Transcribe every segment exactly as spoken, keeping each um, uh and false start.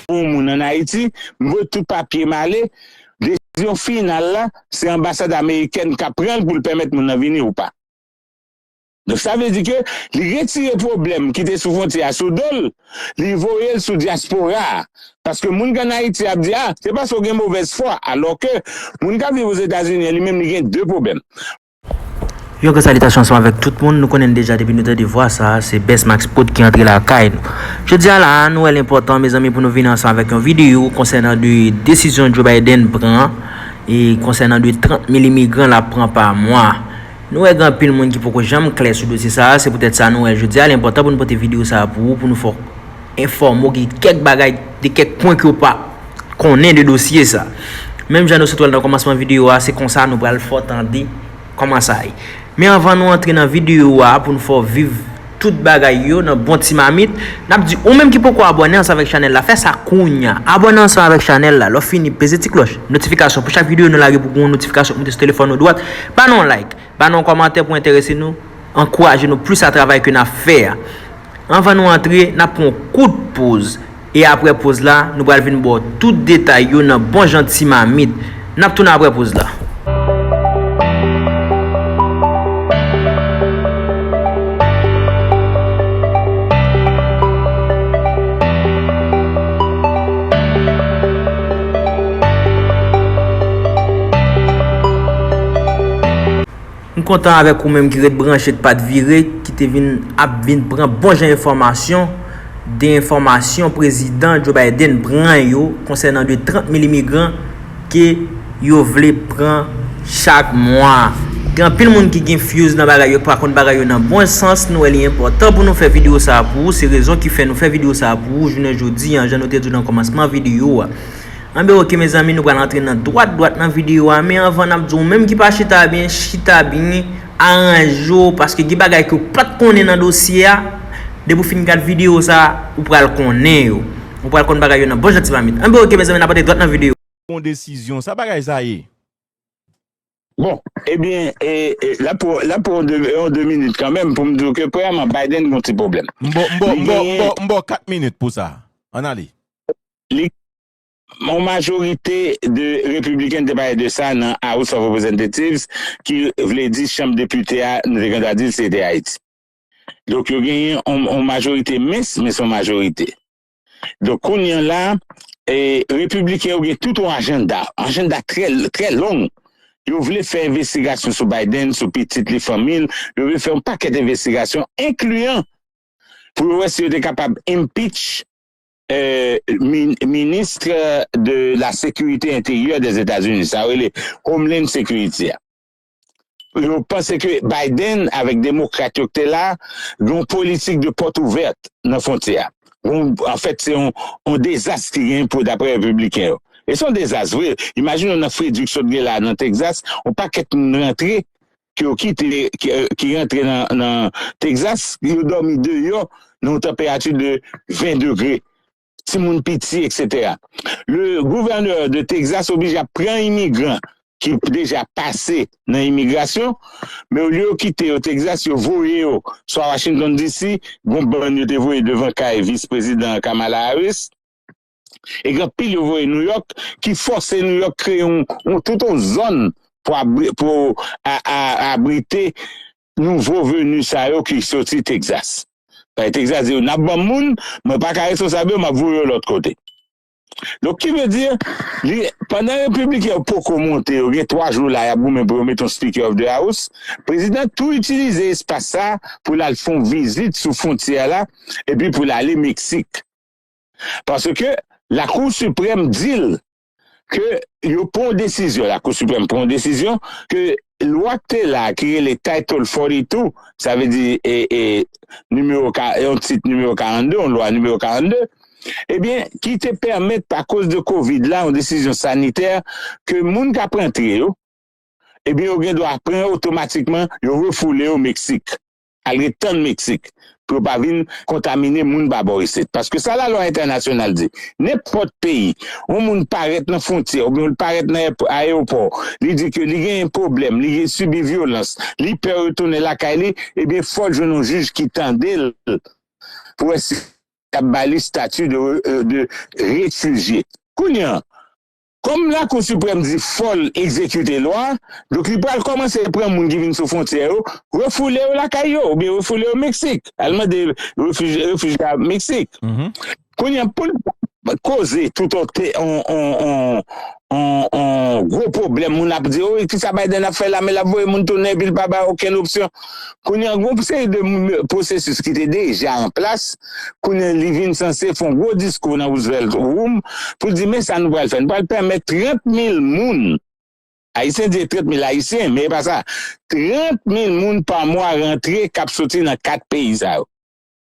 yon moun ann Ayiti, m voye tout papye m ale, desizyon final la, se anbasad amerikèn k ap pran l pou l pèmèt moun nan vini ou pa. Donk, sa vle di ke li retire pwoblèm ki te sou fwontyè a sou do l, li voye l sou dyaspora a. Paske moun k ann Ayiti ap di, a, se paske w gen movèz fwa, alò ke moun k ap viv Ozetazini an, li menm, li gen de pwoblèm. Yon gran salitasyon ansanm avèk tout moun. Nou konnen deja depi nou tande vwa sa a, se Best Max Prod ki antre lakay nou. Jodi a la a, nouvèl enpòtan, mezanmi, pou nou vini ansanm avèk yon videyo konsènan de desizyon Joe Biden pran e konsènan de trant mil imigran l ap pran pa mwa. Nou wè gen anpil moun ki poko janm klè sou dosye sa a, se poutèt sa nou wè jodi a, li enpòtan pou nou pote videyo sa a pou ou, pou nou fè w enfòme w de kèk bagay, de kèk pwen ke w pa konnen de dosye sa. Menm jan nou sot wè l nan kòmansman videyo a, se konsa nou pral fè w tande kòman sa ye. Men anvan nou antre nan videyo a, pou nou fè w viv tout bagay yo nan bon ti mamit, n ap di ou menm ki poko abòne ansanm avèk chanèl la, fè sa kounya. Abòne ansanm avèk chanèl la, lè w fini, peze ti klòch notifikasyon pou chak videyo nou lage pou gen yon notifikasyon k moute sou telefòn ou dwat. Ba nou yon like, ba nou yon kòmantè pou enterese nou, ankouraje nou plis a travay ke n ap fè a. Anvan nou antre, n ap pran yon kout poz. E apre poz la, nou pral vin ba w tout detay yo nan bon jan ti mamit. N ap tounen apre poz la. M kontan avèk ou menm ki ret branche, k pa t vire, ki te vin ap vin pran bon jan enfòmasyon de enfòmasyon prezidan Joe Biden pran yo konsènan de trant mil imigran ke yo vle pran chak mwa. Gen anpil moun ki gen fuse nan bagay yo, pa konn bagay yo nan bon sans. Nou wè li enpòtan pou nou fè videyo sa a pou ou. Se rezon ki fè nou fè videyo sa a pou ou jounen jodi a, jan nou te di w nan kòmansman videyo a. Anben oke mezanmi, nou pral antre nan dwat dwat nan videyo a, men anvan n ap di w menm ki pa chita byen, chita byen, aranje w, paske gen bagay ke w pa t konnen nan dosye a, depi w fin gad videyo sa, ou pral konnen yo. Ou pral konn bagay yo nan bon jan ti mamit. Anben oke mezanmi, n ap antre dwat nan videyo. Bon desizyon, sa bagay sa ye? Bon, ebyen, e, e, l ap pran, l ap pran yon de, yon de minit kanmenm pou m di w ke premyèman, Biden gen yon ti pwoblèm. M ba w, m ba w, m ba w, m ba w, m ba w kat minit pou sa. Ann ale. Li, yon majorite de repibliken te pale de sa nan House of Representatives, ki vle di chanm depite a, nou te gentan di l se te Ayiti. Donk, yo genyen yon, yon majorite mens, men se yon majorite. Donk, kounye a la, e, repibliken yo gen tout yon ajanda, ajanda trè, trè long. Yo vle fè envestigasyon sou Biden, sou pitit li, fanmi l. Yo vle fè yon pakèt envestigasyon, enkliyan pou yo wè si yo te kapab impeach, e, min, ministre de la sécurité intérieure des États-Unis, sa yo rele Homeland Security a. Yo panse ke Biden avèk demokrat yo ki te la, gen yon politik de pòt ouvèt nan fwontyè a. Bon, anfèt, se yon, yon dezas ki genyen pou, daprè repibliken yo. E se yon dezas vre. Imajine w nan Frederick sot gen la nan Texas, yon pakèt moun rantre, ke yo kite, ki, ki rantre nan, nan Texas, yo dòmi deyò nan yon tanperati de ven degre. Timoun piti, et cetera. Le gouvènè de Texas oblije ap pran imigran ki deja pase nan imigrasyon, men olye yo kite yo Texas, yo voye yo swa Washington D C, gon bann yo te voye devan kay vis prezidan Kamala Harris, e gen anpil yo voye New York, ki fòse New York kreye yon, yon, tout yon zòn pou abri, pou a, a, abrite nouvo veni sa yo ki soti Texas. Paske Texas di yo, n ap ban m moun, mwen pa ka responsab yo, m ap voye yo lòt kote. Donk, ki vle di, li, pandan repibliken yo poko monte, yo gen twa jou la, y ap goumen pou yo mete yon Speaker of the House, prezidan tou itilize espas sa pou l al fè yon vizit sou fwontyè la, epi pou l ale Meksik. Paske Lakou Siprèm di l ke yo pran yon desizyon, Lakou Siprèm pran yon desizyon ke lwa k te la ki rele Title forty-two, sa vle di e, e, nimewo ka, yon tit nimewo karannde, yon lwa nimewo karannde, ebyen, ki te pèmèt, akoz de kovid la, yon desizyon sanitè, ke moun k ap rantre yo, ebyen, yo gen dwa pran yo otomatikman, yo refoule yo Meksik. Al ret tann Meksik, pou yo pa vin kontamine moun pa bò isit. Paske sa lalwa entènasyonal di, nenpòt peyi, yon moun parèt nan fwontyè, oubyen l parèt nan ayewopò, li di ke li genyen pwoblèm, li sibi vyolans, li pè retounen lakay li, ebyen, fò l jwenn yon jij ki tande l, pou wè si y ap ba li stati de, euh, de refijye. Kounye a, kòm Lakou Siprèm di fò l egzekite lwa, donk li pral kòmanse pran moun ki vin sou fwontyè yo, refoule yo lakay yo, oubyen refoule yo Meksik, al mande refij, refijye a Meksik. Kounye a, pou l koze tout on, te- on, on, on, on, on gwo pwoblèm, moun ap di, o, kisa Biden ap fè la, men l ap voye moun tounen, epi l pa bay okenn opsyon. Kounye a, gon seri de m- pwosesis ki te deja an plas, kounye a, li vin sanse fè on gwo diskou nan Roosevelt Room pou l di, men sa nou pral fè, nou pral pèmèt trant mil moun, Ayisyen di trant mil Ayisyen, men e pa sa, trant mil moun pa mwa rantre k ap soti nan kat peyi sa yo.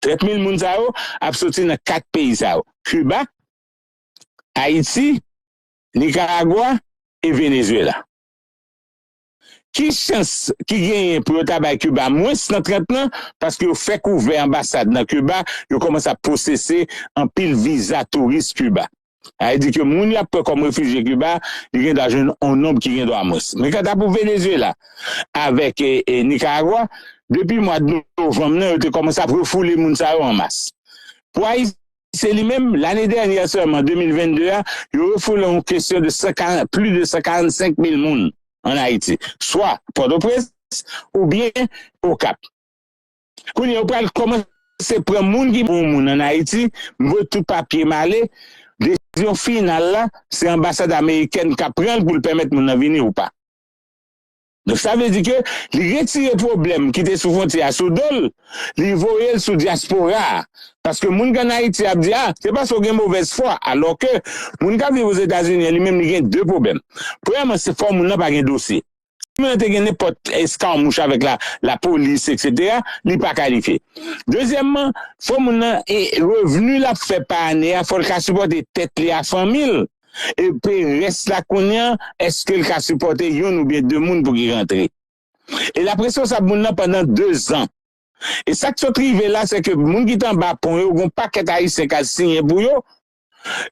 Trant mil moun sa yo ap soti nan kat peyi sa yo, Kiba, Ayiti, Nikaragwa e Venezuela. Ki chans ki genyen pou yo ta bay Kiba mwens nan trant lan? Paske yo fèk ouvè anbasad nan Kiba, yo kòmanse ap pwosese anpil viza touris Kiba. Sa vle di ke moun y ap pran kòm refijye Kiba, li gen dwa jwenn yon nonb ki gen dwa mwens. Men kanta pou Venezuela avèk e, e Nikaragwa, depi mwa novanm nan, yo te kòmanse ap refoule moun sa yo an mas. Pou Ayiti, se li menm, lane dènyè sèlman, de mil venn de a, yo refoule yon kesyon de san karant, plis de san karannsenk mil moun ann Ayiti, swa Pòtoprens oubyen Okap. Kounye a, yo pral kòmanse pran moun ki pou moun ann Ayiti, m voye tout papye m ale, desizyon final la, se anbasad amerikèn k ap pran l pou l pèmèt moun nan vini ou pa. Donk, sa vle di ke li retire pwoblèm ki te sou fwontyè a sou do l, li voye l sou dyaspora a. Paske moun k ann Ayiti ap di, a, se paske w gen movèz fwa. Alò ke moun k ap viv Ozetazini an, li menm, li gen de pwoblèm. Premyèman, se fò moun nan pa gen dosye. Si moun nan te gen nenpòt eskamouch avèk la, lapolis, etsetera, li pa kalifye. Dezyèmman, fò moun nan, e revni l ap fè pa ane a, fò l ka sipòte tèt li a, fanmi l. E peye rès la kounye a, èske l ka sipòte youn oubyen de moun pou ki rantre? E l ap responsab moun nan pandan dezan. E sa k sot rive la, se ke moun ki t anba pon yo, gon pakèt Ayisyen k al siyen pou yo,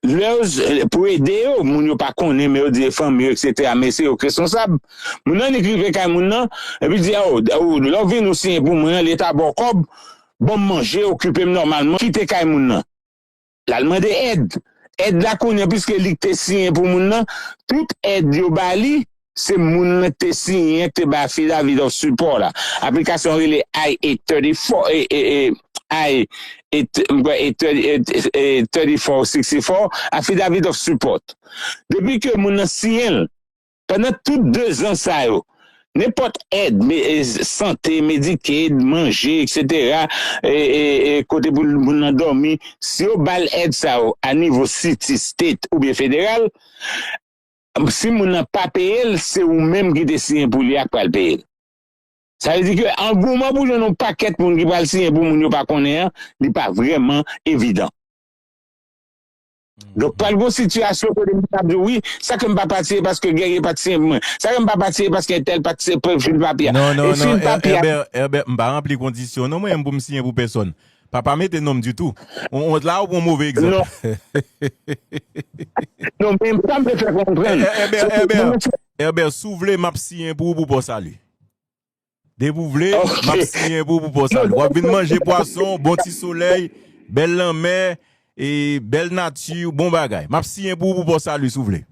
lè yo, pou ede yo, moun yo pa konnen, men yo di e fanmi yo, etsetera, men se yo k responsab. Moun nan nik rive kay moun nan, epi di, o, o, lè w vin ou siyen pou mwen an, Leta ba w kòb, ban m manje, okipe m nòmalman, kite kay moun nan. L al mande èd. Èd la kounye a, piske li k te siyen pou moun nan, tout èd yo ba li, se moun nan k te siyen, k te bay affidavit of support la. Aplikasyon rele I eight thirty-four, e, e, e, I eight, m kwè, eight thirty, e, e, thirty-four sixty-four, affidavit of support. Depi ke moun nan siyen l, pandan tout dezan sa yo, nenpòt èd, me- e, sante, Medicaid, manje, etsetera, e, e, e, kote pou moun nan dòmi, si yo ba l èd sa yo a nivo city, state oubyen federal, si moun nan pa peye l, se ou menm ki te siyen pou li a k pral peye l. Sa vle di ke angouman pou jwenn yon pakèt moun ki pral siyen pou moun yo pa konnen an, li pa vrèman evidan. Donk, pral gon sitiyasyon kote moun ap di, wi, sa ke m pa patisipe paske Guerrier patisipe pou mwen. Sa ke m pa patisipe paske entèl patisipe pou fil papye a. Non, non, E non, fil papye a. Herbert, Herbert, m pa ranpli kondisyon, non, mwen, m pou m siyen pou pèsonn. Papa mete non m ditou. On, on, la, ou pran move egzanp. Non. Non, men sa m te fè konprann. Herbert, Herbert, Herbert, si w vle, m ap siyen pou ou pou Pò Sali. Depi w vle, m ap siyen pou ou pou Pò Sali. W ap vin manje pwason, bon ti solèy, bèl lanmè, e bèl nati, bon bagay. M ap siyen pou ou pou Pò Sali, si w vle.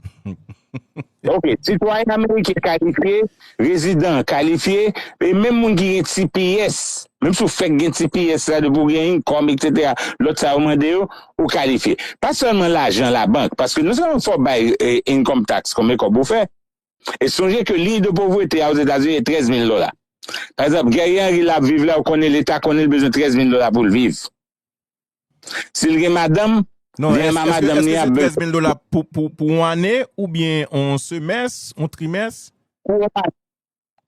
Ok, sitwayen ameriken kalifye, rezidan kalifye, e menm moun ki gen T P S, menm si w fèk gen T P S la, depi w gen income, etsetera, lòt sa yo mande yo, ou kalifye. Pa sèlman lajan labank, paske non sèlman fò w bay, e, income tax, konbyen kòb ou fè, e sonje ke liy de povrete a Ozetazini e trèz mil dola. Pa egzanp, Guerrier Henry la ap viv la, ou konnen Leta konnen l bezwen trèz mil dola pou l viv. Si l gen madanm, non, dèyè madanm li a. Trèz mil dola pou, pou, pou yon ane oubyen yon semès, yon trimès? Pou yon ane.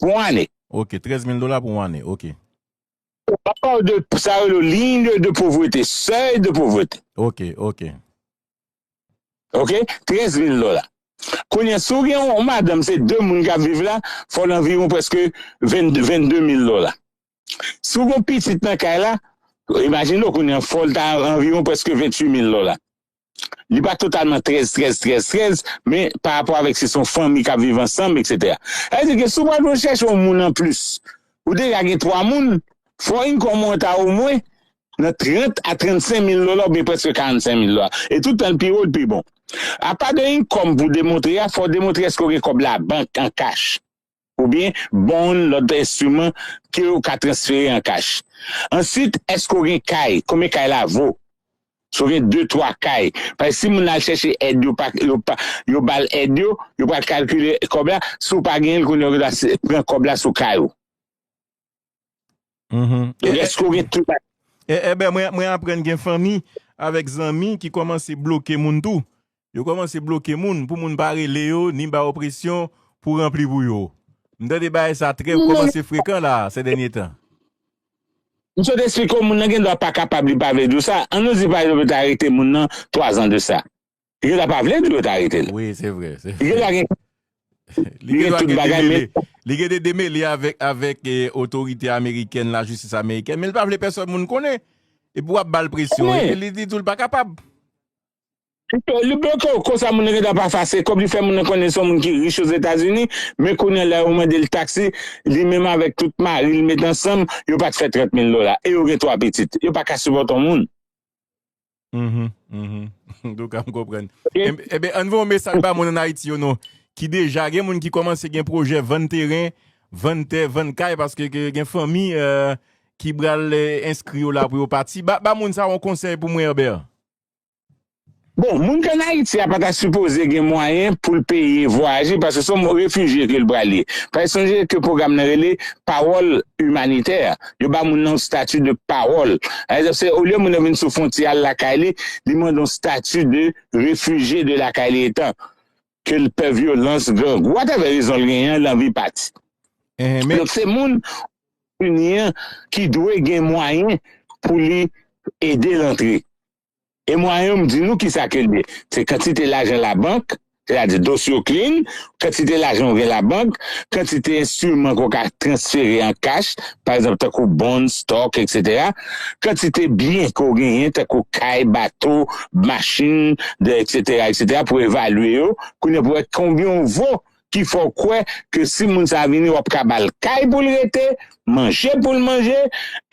Pou yon ane. Ok, trèz mil dola pou yon ane, ok. Ou pa pale de sa yo rele liy de povrete, sèy de povrete. Ok, ok. Ok, trèz mil dola. Kounye a, si w gen yon madanm, se de moun k ap viv la, fò l anviwon prèske vennde, vennde mil dola. Si w gen yon pitit nan kay la, imajine w kounye a, fò l ta anviwon prèske venntuit mil dola. Li pa totalman trèz, trèz, trèz, trèz, men pa rapò avèk si se yon fanmi k ap viv ansanm, etsetera. Sa vle di ke si w pral chèche yon moun anplis, ou deja gen twa moun, fò income ou an ta omwen nan trant a trannsenk mil dola oubyen prèske karannsenk mil dola. E tout tan l pi wo, l pi bon. Apa de income pou demontre a, fò w demontre èske w gen kòb labank an kach. Oubyen bond, lòt enstriman ke w ka transfere an kach. Answit, èske w gen kay? Konbyen kay la vo? Si w gen de, twa kay. Paske si moun nan al chèche èd, yo pa, yo pa, yo ba l èd yo, yo pral kalkile kòb la. Si w pa genyen l, kounye a yo ta pran kòb la sou kay ou. Donk, èske w gen tout bagay? E, e, Èbè, mwen, mwen aprann gen fanmi avèk zanmi ki kòmanse bloke moun tou. Yo kòmanse bloke moun pou moun pa rele yo, ni ba yo presyon pou ranpli pou yo. M tande bagay sa trè kòmanse frekan la, sè dènye tan. M sot esplike w, moun nan gen dwa pa kapab, li pa vle di w sa. An nou di, pa egzanp, yo te arete moun nan twa zan de sa. Li gen dwa pa vle di yo te arete l. Wi, se vre. Li gen dwa gen, li gen dwa gen demele. Li gen de demele avèk, avèk eh, otorite amerikèn, lajistis amerikèn, men li pa vle pèsòn moun konnen. Epi w ap ba l presyon. Epi li di tou l pa kapab. Li bloke w, konsa moun nan gen dwa pa efase kòb, li fè moun nan konnen se yon moun ki rich Ozetazini, men kounye a lè yo mande l taksi, li menm avèk tout mari l met ansanm, yo pa t fè trant mil dola, e yo gen twa pitit. Yo pa ka sipòte yon moun. Mhm, mhm. Antouka, m konprann. Ebyen, ann voye yon mesaj ba moun ann Ayiti yo non, ki deja gen moun ki kòmanse gen pwojè vann teren, vann tè, vann kay, paske gen fanmi eh, ki pral eh, enskri yo la pou yo pati. Ba, ba moun sa yon konsèy pou mwen, Herbert. Bon, moun k ann Ayiti a pa ta sipoze gen mwayen pou l peye vwayaje, paske se yon refijye ke l pral ye. Paske sonje ke pwogram nan rele pawòl imanitè. Yo ba moun nan yon stati de pawòl. Egzanp, se olye moun nan vin sou fwontyè al lakay li, li mande yon stati de refijye de lakay li etan ke l pè vyolans, grangou, atravè rezon l genyen, l anvi pati. Donk, se moun ki dwe gen mwayen pou li ede l antre. E mwayen yo, m di nou kisa ke l ye. Se kantite lajan labank, sètadi dosye w clean, kantite lajan w gen labank, kantite enstriman ke w ka transfere an kach, pa egzanp, tankou bond, stock, etsetera. Kantite byen ke w genyen, tankou kay, bato, machin, de, etsetera, etsetera, pou evalye yo. Kounye a pou wè konbyen w vo ki fè w kwè ke si moun sa a vini, w ap ka ba l kay pou l rete, manje pou l manje,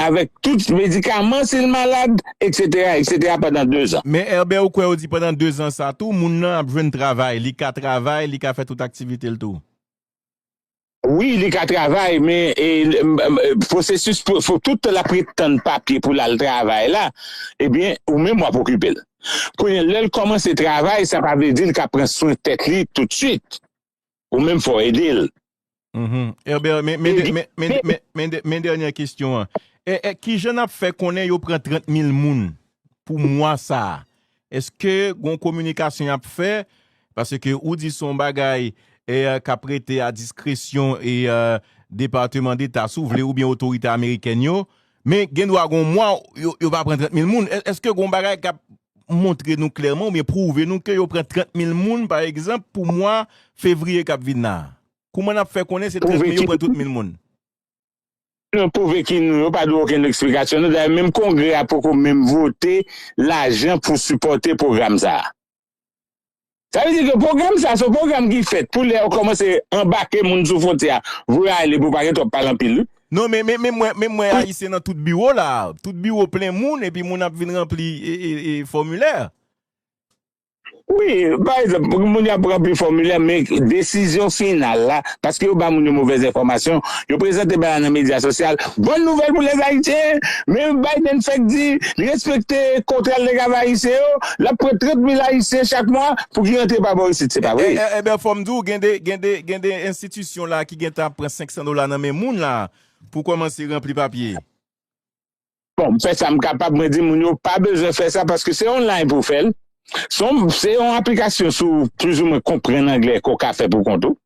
avèk tout medikaman si l malad, etsetera, etsetera, pandan dezan. Men Herbert, ou kwè yo di pandan dezan sa tou, moun nan ap jwenn travay, li ka travay, li ka fè tout aktivite l tou? Wi, li ka travay, men e, m, m, pwosesis pou, pou tout tan l ap ret tann papye pou l al travay la, ebyen, ou menm w ap okipe l. Kounye a, lè l kòmanse travay, sa pa vle di l ka pran swen tèt li toutswit. Ou menm fò w ede l. Mhm. Herbert, men, men, men, men, men, men, men, men dènyè kesyon an. E, e, kijan n ap fè konnen yo pran trant mil moun pou mwa sa a? Èske gon kominikasyon y ap fè? Paske ou di se yon bagay e, k ap rete a diskresyon e, e, Depatman Deta, si w vle, oubyen otorite amerikèn yo. Men gen dwa gon mwa, yo, yo pa pran trant mil moun. È-, èske gon bagay k ap montre nou klèman oubyen pwouve nou ke yo pran trant mil moun, pa egzanp, pou mwa fevriye k ap vin la a? Kouman n ap fè konnen se trant mil yo pran tout mil moun? Non, pwouve ki nou, yo pa dwe okenn eksplikasyon. Non, dayè, menm Kongrè a poko menm vote lajan pou sipòte pwogram sa a. Sa vle di ke pwogram sa, se yon pwogram ki fèt pou lè yo kòmanse anbake moun sou fwontyè a, voye ale pou pa gen twòp pale anpil, wi. Non, men, men, men mwen, men mwen Ayisyen nan tout biwo la. Tout biwo plen moun, epi moun ap vin ranpli e, e, e, fòmilè. Wi, pa egzanp, moun y ap ranpli fòmilè, men desizyon final la, paske yo ba moun yo movèz enfòmasyon, yo prezante bagay la nan medya sosyal, bòn nouvèl pou lèzayisyen, men Biden fèk di, li respekte kontra l te ka bay ayisyen yo, l ap pran trant mil ayisyen chak mwa pou ki rantre pa bò isit, se pa vre. E, e, ebyen, fò m di w, gen de, gen de, gen de enstitisyon la ki gentan ap pran senk san dola nan men moun la pou kòmanse ranpli papye. Bon, m fè sa m kapab, mwen di moun yo pa bezwen fè sa paske se online pou w fè l. Se yon, se yon aplikasyon si w plizoumwen konprann anglè ke w ka fè pou kont ou.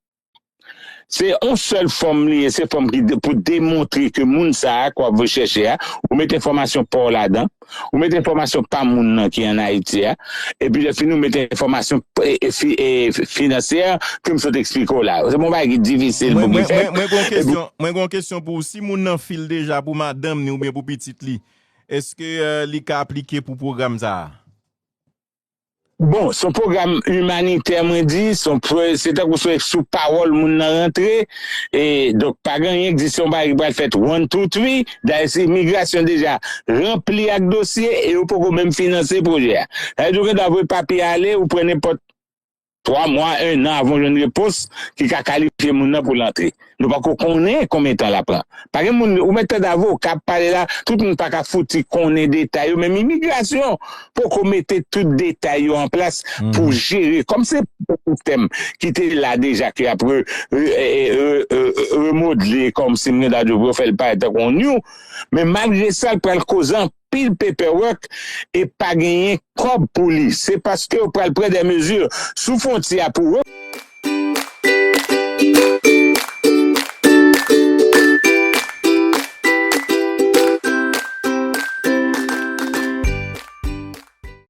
Se yon sèl fòm li ye, se fòm ki de, pou demontre ke moun sa a ke w ap voye chèche a, ou met enfòmasyon pa w ladan, ou met enfòmasyon pa moun nan ki ann Ayiti a, epi lè fini ou met enfòmasyon e, e, fi- e, finansyè ke m sot eksplike w la. Se yon bagay ki difisil pou ki fèt. Mwen, mwen gen yon kesyon, mwen gen yon kesyon pou ou. Si moun nan fi l deja pou madanm ni oubyen pou pitit li, èske eh, li ka aplike pou pwogram sa a? Bon, se yon pwogram imanitè, mwen di, se yon pwo-, se tankou se sou pawòl moun nan rantre, e donk pa gen anyen ki di se yon bagay ki pral fèt one, two, three, dayè se imigrasyon deja ranpli ak dosye, e yo poko menm finanse pwojè a. Sa vle di ou gen dwa voye papye ale, ou pran nenpòt twa mwa, en an avan w jwenn repons ki ka kalifye moun nan pou l antre. Nou pako konnen konbyen tan l ap pran. Pa gen moun, ou mèt tande avoka ap pale la, tout moun pa ka fouti konnen detay yo, menm imigrasyon poko mete tout detay yo an plas pou jere. Kòm se pwogram ki te la deja, ke ap re, re, re, re, re, remodle, kòm si m gen dwa di w pou yo fè l parèt tankou yon new, men malgre sa, l pral koze anpil paperwork e pa genyen kòb pou li. Se paske yo pral pran de mezi sou fwontyè a pou